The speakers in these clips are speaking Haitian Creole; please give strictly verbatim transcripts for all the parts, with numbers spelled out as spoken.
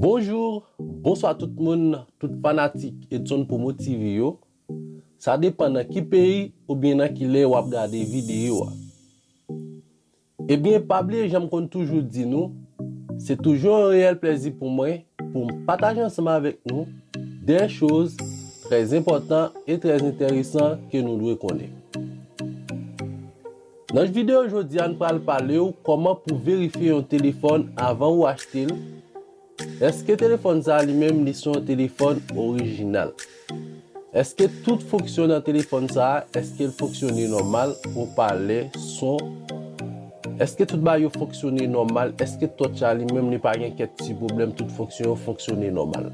Bonjou, bonswa tout moun, tout fanatik Edson Promo T V yo. Sa depann nan ki peyi oubyen nan ki lè w ap gade videyo a. Ebyen, pa bliye jan m konn toujou di nou, se toujou yon reyèl plèzi pou mwen pou m pataje ansanm avèk nou de choz trè enpòtan e trè enteresan ke nou dwe konnen. Nan videyo jodi a, n pral pale w kòman pou verifye yon telefòn avan ou achte l. Èske telefòn sa a li menm li se yon telefòn orijinal? Èske tout fonksyon nan telefòn sa a, èske l fonksyone nòmal, opalè, son? Èske tout bagay yo fonksyone nòmal? Èske touch la li menm li pa gen kèk ti pwoblèm, tout fonksyon yo fonksyone nòmal?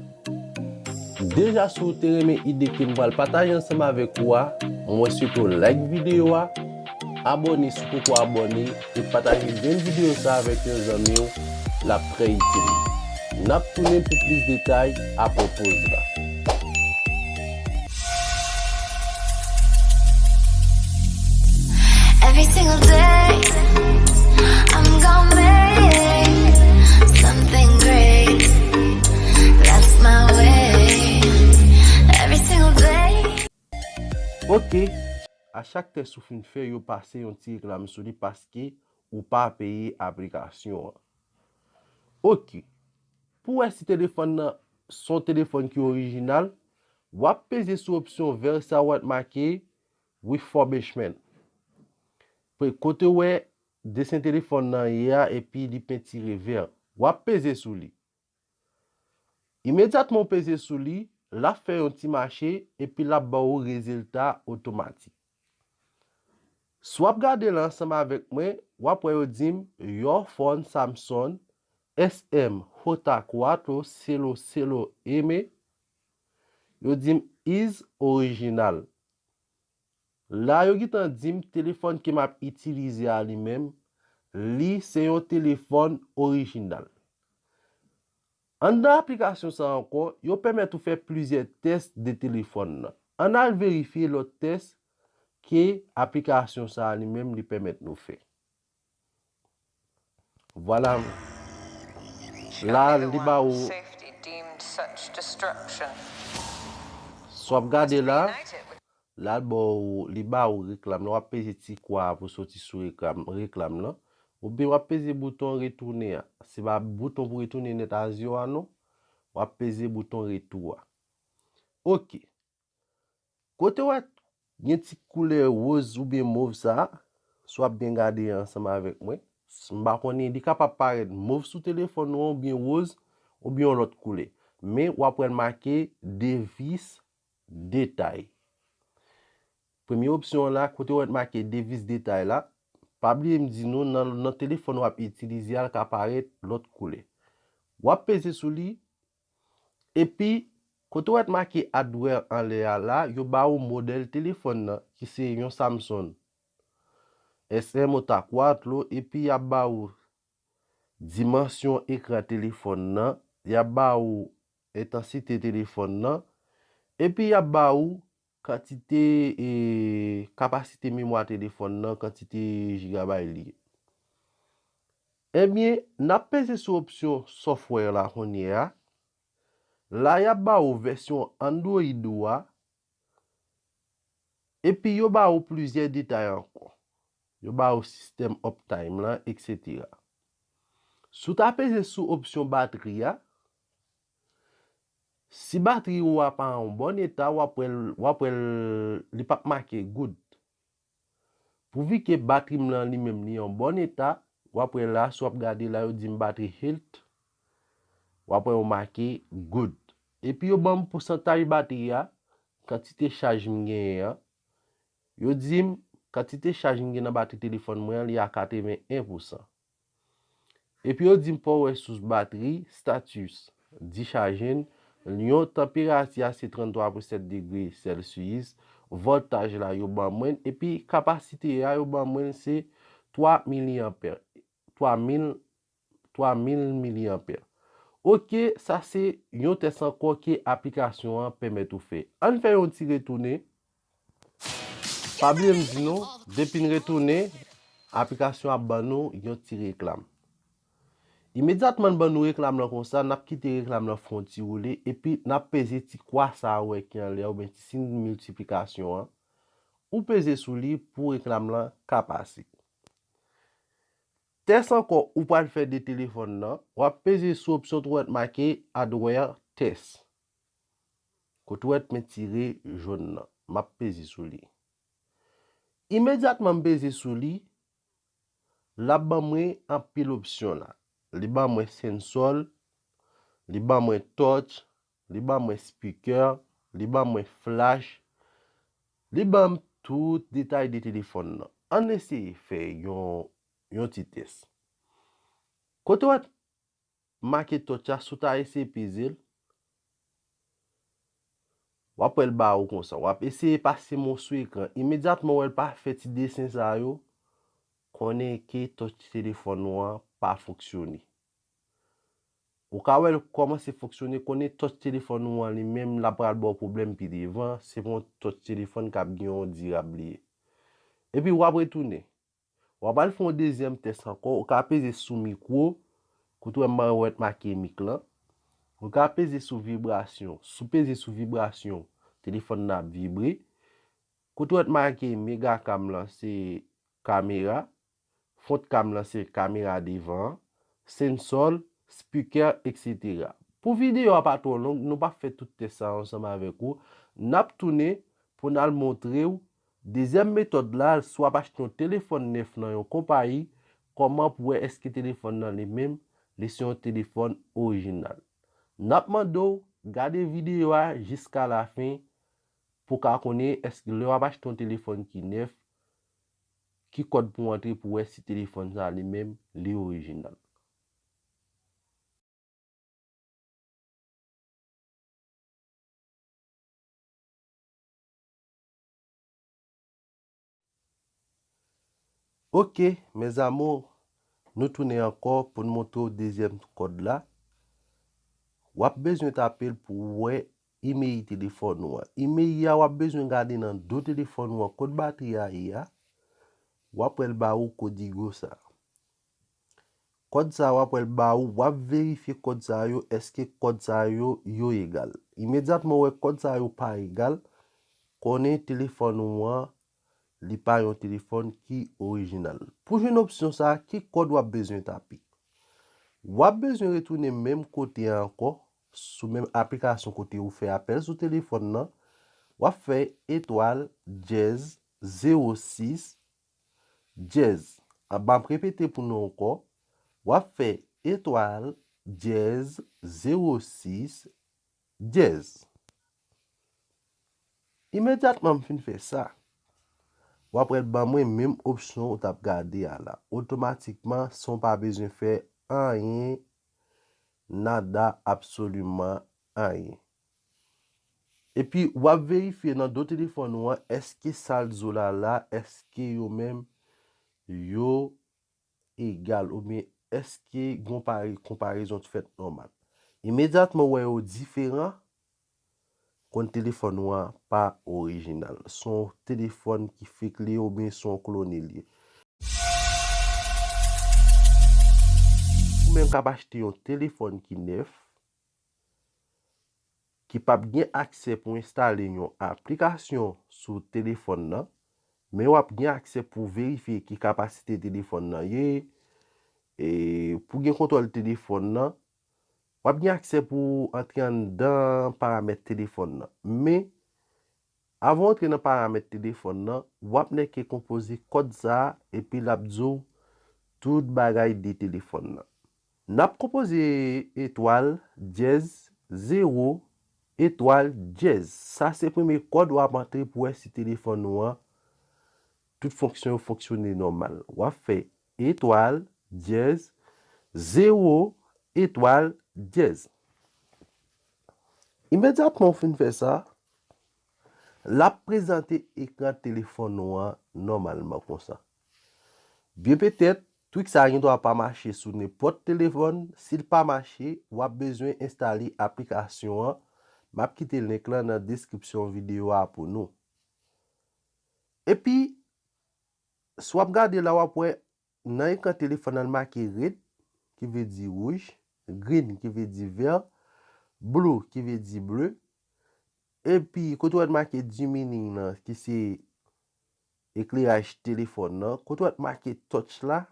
Deja, si w te renmen ide ke m pral pataje ansanm avèk ou a, mwen swete w like videyo a, abòne si w poko abòne, e pataje menm videyo sa avèk yon zanmi w, l ap trè itil. N ap tounen pou plis detay apre poz la. Every single day, I'm gonna make something great. That's my way. Every single day. Ok, a chak tès ou fin fè, yo pase yon ti reklam sou li paske ou pa peye aplikasyon an. Ok, pou wè si telefòn nan se yon telefòn ki orijinal, w ap peze sou opsyon vè sa w ap make refurbishment. Kote w wè desen telefòn nan ye a epi li pentire vè. W ap peze sou li. Imedyatman w peze sou li, l ap fè yon ti mache epi l ap ba w rezilta otomatik. Si w ap gade la ansanm avèk mwen, w ap wè yo di m Your phone Samsung S M J cuatro cero cero M. Yo di m is original. La yo gentan di m telefòn ke m ap itilize a li menm, li se yon telefòn orijinal. Anndan aplikasyon sa ankò, yo pèmèt ou fè plizyè tès de telefòn nan. Ann al verifye lòt tès ke aplikasyon sa a li menm li pèmèt nou fè. Vwala. La li ba ou. Si w ap gade la, la li ba ou, li ba ou reklam la, w ap peze ti kwa a pou soti sou reklam, reklam lan. Oubyen w ap peze bouton retounen an. Se pa bouton pou retounen nèt a zyo a non. W ap peze bouton retou a. Ok. Kote w wè gen ti koulè woz oubyen mov sa a, si w ap byen gade ansanm avèk mwen, m pa konnen, li kapab parèt mov sou telefòn ou an oubyen woz oubyen yon lòt koulè. Men w ap wè l make devis detay. Premye opsyon an la, kote w wè l make devis detay la, pa bliye m di nou nan, nan telefòn w ap itilize a, l ka parèt lòt koulè. W ap peze sou li, epi kote w wè t make adware anlè a la, yo ba ou modèl telefòn nan ki se yon Samsung S M J cuatro, epi y ap ba ou dimansyon ekran telefòn nan, y ap ba ou entansite telefòn nan, epi y ap ba ou kantite e kapasite memwa telefòn nan, kantite jigabay li ye. Ebyen, n ap peze sou opsyon software la kounye a. La y ap ba ou vèsyon Android ou a, epi yo ba ou plizyè detay ankò. Yo ba ou sistèm uptime lan, etsetera. Si w ta peze sou opsyon batri a, si batri ou a pa an bon eta, w ap wè l, w ap wè l, li p ap make good. Pouvi ke batri m lan li menm li an bon eta, w ap wè la, si w ap gade la, yo di m battery health, w ap wè yo make good. Epi yo ban m pousantaj batri a, kantite chaj m genyen an. Yo di m kantite chaj m gen nan batri telefòn mwen an, li a katreven en pousan. Epi yo di m power source battery, status, dichaje n, yon tanperati a se tranntwa pwen sèt degre Celsius, voltaj la yo ban mwen, epi kapasite a yo ban mwen se twa milianpè, twa mil, twa mil milianpè. Ok, sa se yon tès ankò ke aplikasyon an pèmèt ou fè. Ann fè yon ti retounen. Pa bliye m di nou, depi n retounen, aplikasyon ap ban nou yon ti reklam. Imedyatman l ban nou reklam lan konsa, n ap kite reklam lan fè yon ti woule, epi n ap peze ti kwa sa a ou wè ki anlè a, oubyen ti siy miltiplikasyon an. Ou peze sou li pou reklam lan ka pase. Tès ankò ou pral fè de telefòn nan, w ap peze sou opsyon twouwèt make Hardware Test. Kote w wè men tire jòn nan, m ap peze sou li. Imedyatman m peze sou li, l ap ban mwen anpil opsyon la. Li ban mwen sensòl, li ban mwen touch, li ban mwen speaker, li ban mwen flash, li ban m tout detay de telefòn nan. Ann eseye fè yon, yon ti tès. Kote w wè make touch la, si w ta eseye peze l, w ap wè l ba ou konsa. W ap eseye pase men w sou ekran. Imedyatman w wè l pa fè ti desen sa yo, konnen ke touch telefòn ou an pa fonksyone. Ou ka wè l kòmanse fonksyone, konnen touch telefòn ou an li menm, l ap pral ba w pwoblèm pi devan, se pa yon touch telefòn k ap gen yon dirab li ye. Epi w ap retounen. W ap al fè yon dezyèm tès ankò, ou ka peze sou mikwo, kote w wè m wè t make mik lan. Ou ka peze sou vibrasyon. Si w peze sou vibrasyon, telefòn nan ap vibre. Kote w wè t make mega cam lan, se kamera. Front cam lan, se kamera devan an, sensòl, speaker, etsetera. Pou videyo a pa twò long, nou p ap fè tout tès sa ansanm avèk ou. N ap tounen pou n al montre w dezyèm metòd la, si w ap achte yon telefòn nèf nan yon konpayi, kòman pou wè èske telefòn nan li menm, li se yon telefòn orijinal. N ap mande w gade videyo a jiska lafen pou w ka konnen èske lè w ap achte yon telefòn ki nèf, ki kòd pou w antre pou w wè si telefòn sa li menm, li orijinal. Ok, mes amours, nou tounen ankò pou n montre w dezyèm kòd la. W ap bezwen tape l pou w wè imèy telefòn ou an. Imèy a, w ap bezwen gade nan do telefòn ou an, kot batri a ye a. W ap wè l ba ou kodigo sa. Kòd sa a, w ap wè l ba ou, w ap verifye kòd sa yo, èske kòd sa yo, yo egal. Imedyatman w wè kòd sa yo pa egal, konnen telefòn ou an, li pa yon telefòn ki orijinal. Pou jwenn opsyon sa a, ki kòd w ap bezwen tape? W ap bezwen retounen menm kote a ankò, sou menm aplikasyon kote ou fè apèl sou telefòn nan, w ap fè etwal dyèz zewo sis dyèz. A, m ap repete pou nou ankò, w ap fè etwal dyèz zewo sis dyèz. Imedyatman m fin fè sa, w ap wè l ban mwen menm opsyon ou t ap gade a la. Otomatikman, san w pa bezwen fè anyen, nada, absoliman anyen. Epi, w ap verifye nan do telefòn ou an, èske sa l di w la la, èske yo menm, yo egal oubyen èske gon pare-, konparezon t fèt nòmal. Imedyatman w wè yo diferan, konn telefòn ou an pa orijinal. Se yon telefòn ki fek li ye oubyen se yon klone li ye. Ou menm k ap achte yon telefòn ki nèf, ki p ap gen aksè pou enstale yon aplikasyon sou telefòn nan, men w ap gen aksè pou verifye ki kapasite telefòn nan ye, e pou gen kontwòl telefòn nan, w ap gen aksè pou antre anndan paramèt telefòn nan. Men, avan w antre nan paramèt telefòn nan, w ap nèke konpoze kòd sa a, epi l ap di w tout bagay de telefòn nan. N ap konpoze etwal dyèz zewo etwal dyèz. Sa se premye kòd w ap antre pou wè si telefòn ou an, tout fonksyon yo fonksyone nòmal. W ap fè etwal dyèz zewo etwal dyèz. Imedyatman w fin fè sa, l ap prezante ekran telefòn ou an nòmalman konsa. Byen petèt, trik sa a gendwa pa mache sou nenpòt telefòn. Si l pa mache, w ap bezwen enstale aplikasyon an. M ap kite link lan nan deskripsyon videyo a pou nou. Epi, si w ap gade la, w ap wè nan ekran telefòn nan l make red. ki vle di wouj, green ki vle di vè, blue ki vle di ble, epi kote w wè make dimming nan ki se ekleraj telefòn nan, kote w wè make touch la,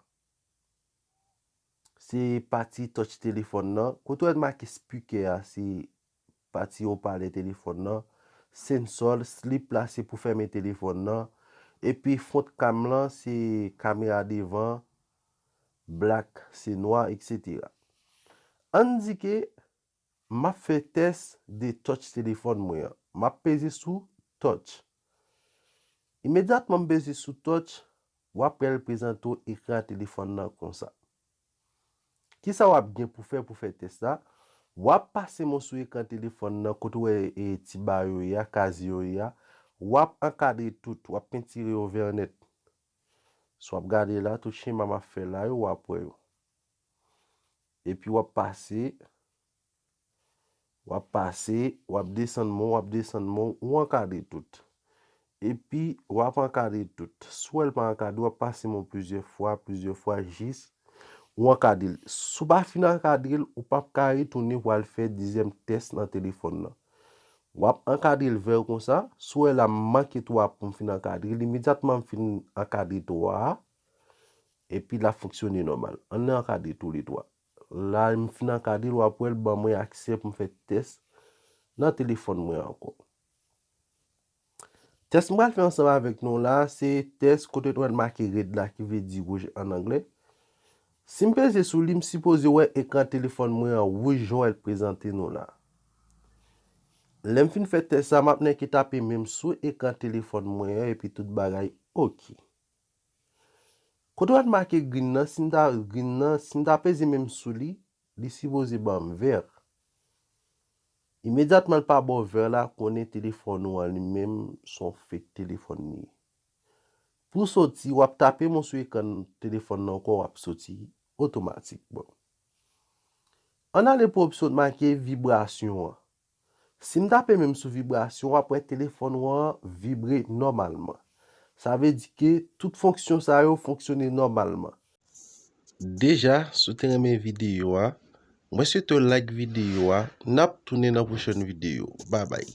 se pati touch telefòn nan, kote w wè make speaker a, se pati opalè telefòn nan, sensor, slip la se pou fèmen telefòn nan, epi front cam lan se kamera devan, black se nwa, etsetera. Ann di ke m ap fè tès de touch telefòn mwen an. M ap peze sou touch. Imedyatman m peze sou touch, w ap wè l prezante w ekran telefòn nan konsa. Kisa w ap gen pou fè pou fè tès la? W ap pase men w sou ekran telefòn nan kote w wè e, ti ba yo ye a, kaz yo ye a. W ap ankadre tout, w ap pentire yo vè nèt. Si w ap gade la, tout chema m ap fè la yo, w ap wè yo. Epi w ap pase, w ap pase, w ap desann men w, w ap desann men w, ou ankadre tout. Epi w ap ankadre tout. Si w wè l pa ankadre, w ap pase men w plizyè fwa, plizyè fwa, jis ou ankadre l. Si w pa fin ankadre l, ou p ap ka retounen pou al fè dezyèm tès nan telefòn nan. W ap ankadre l vè konsa. Si w wè la m manke twa pou m fin ankadre l, imedyatman m fin ankadre twa a, epi l ap fonksyone nòmal. Ann ankadre toulètwa. La m fin ankadre l, w ap wè l ban mwen aksè pou m fè tès nan telefòn mwen ankò. Tès m pral fè ansanm avèk nou la, se tès kote w wè make red la ki vle di wouj an anglè. Si m peze sou li, m sipoze wè ekran telefòn mwen an wouj jan w wè l prezante nou la. Lè m fin fè tès sa, m ap nèke tape men m sou ekran telefòn mwen an epi tout bagay oke. Kote w wè make green nan, si m ta green nan, si m ta peze men m sou li, li sipoze ban m vè. Imedyatman l pa ba w vè la, konnen telefòn ou an li menm se yon fake telefòn li ye. Pou soti, w ap tape men w sou ekran telefòn nan ankò, w ap soti otomatikman. Ann ale pou opsyon make vibrasyon an. Si m tape men m sou vibrasyon, w ap wè telefòn ou an vibre nòmalman. Sa vle di ke tout fonksyon sa yo fonksyone nòmalman. Deja, si w te renmen videyo a, mwen swete w like videyo a, n ap tounen nan pwochèn videyo. Babay.